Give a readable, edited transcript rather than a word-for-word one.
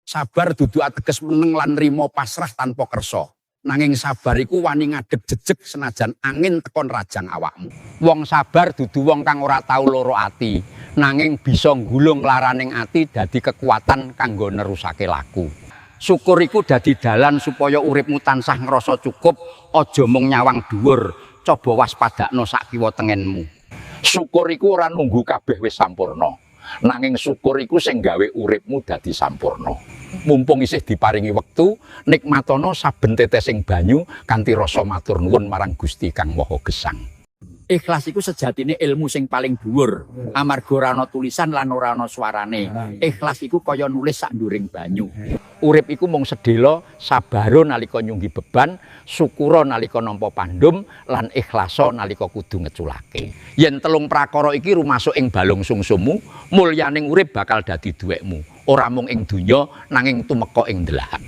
Sabar dudu ateges meneng lan nrimo pasrah tanpa kersa. Nanging sabar iku wani ngadeg jejeg senajan angin teko nrajang awakmu. Wong sabar dudu wong kang ora tau loro ati, nanging bisa nggulung laraning ati dadi kekuatan kanggo nerusake laku. Syukur iku dadi dalan supaya uripmu tansah ngrasa cukup, aja mung nyawang dhuwur, coba waspadakno sak kiwa tengenmu. Syukur iku ora nunggu kabeh wis sampurna. Nanging syukur iku sing gawe uripmu dadi sampurna. Mumpung isih diparingi wektu, nikmatono saben tetesing banyu kanthi rasa matur nuwun marang Gusti Kang Maha Gesang. Ikhlas iku sejatine ilmu sing paling dhuwur, amarga ora ana tulisan lan ora ana suarane. Ikhlas iku kaya nulis sak nduring banyu. Urip iku mung sedhela, sabaro nalika nyunggi beban, syukura nalika nampa pandum, lan ikhlasa nalika kudu ngeculake. Yen telung prakara iki rumasuk ing balung sungsummu, mulyaning urip bakal dadi duwekmu. Ora mung ing donya nanging tumeka ing delahan.